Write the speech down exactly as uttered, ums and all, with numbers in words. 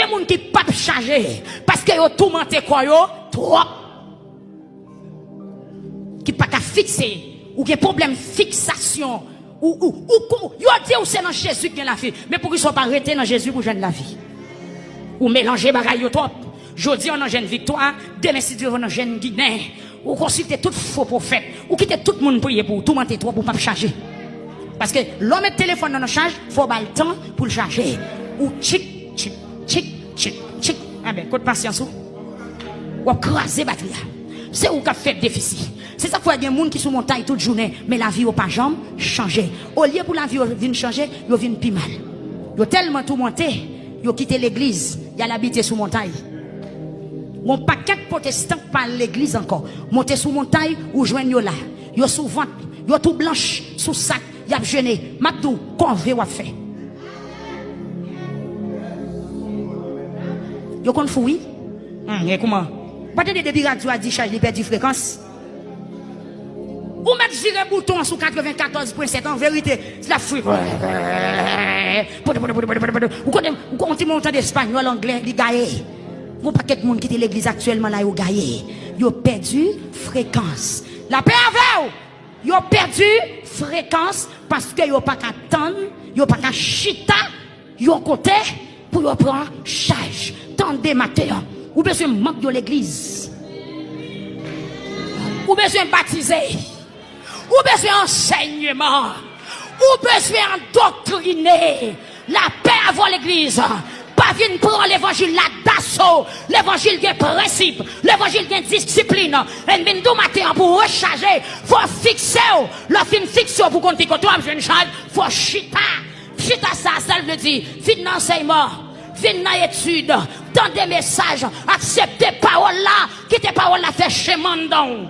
Moun ki p ap chaje, paske yo toumante kò yo twòp. Ki pa ka fikse, ou gen pwoblèm fiksasyon, ou, ou, ou, ou, yo di w se nan Jezi k gen lavi, men poukisa w pa rete nan Jezi pou jwenn lavi? Ou melanje bagay yo twòp. Jodi an nan jèn Viktwa, demen si Dye vle nan jèn Ginen. Ou konsilte tout fo pwofèt. Ou kite tout moun priye pou ou, toumante twòp, ou p ap chaje. Paske lè w met telefòn nan nan chaj, fò w ba l tan pou l chaje. Ou tchik, tchik, tchik, tchik, tchik. Enben, kot pasyans ou? W ap kraze batri a. Se ou k ap fè defisi. Se sa k fè gen moun ki sou montay tout jounen, men lavi yo pa janm chanje. Olye pou lavi yo vin chanje, yo vin pi mal. Yo tèlman toumante, yo kite legliz, y al abite sou montay. Gon pakèt pwotestan k pa al legliz ankò. Monte sou montay, ou jwenn yo la. Yo sou vant, yo tou blanch, sou sak, y ap jene. M ap di w, kòve w ap fè. Yo konn fou, wi. Hmm, e kouman? Ou pa tande depi radyo a dichaj, li pèdi frekans? Ou mèt vire bouton an sou katrevenkatòz pwen sèt, an verite, l ap fri. Ou konnen, ou konnen, yon ti moun tande espanyòl, anglè, li gaye. Gon pakèt moun ki te legliz aktyèlman la, yo gaye. Yo pèdi frekans. Lapè avè w! Yo pèdi frekans paske yo pa ka tann, yo pa ka chita yon kote pou yo pran chaj. Tande maten an, ou bezwen manm yon legliz. Ou bezwen batize. Ou bezwen ansèyman. Ou bezwen andoktrine. Lapè avè w legliz. Pa vin pran levanjil la daso. Levanjil gen prensip. Levanjil gen disiplin. E m vin di w maten an pou w rechaje. Fò w fikse w. Lè w fin fikse w pou w konn ki kote w ap jwenn chaj, fò w chita. Chita sa, sa l vle di, vin nan ansèyman, vin nan etid, tande mesaj, aksepte pawòl la, kite pawòl la fè chemen anndan w.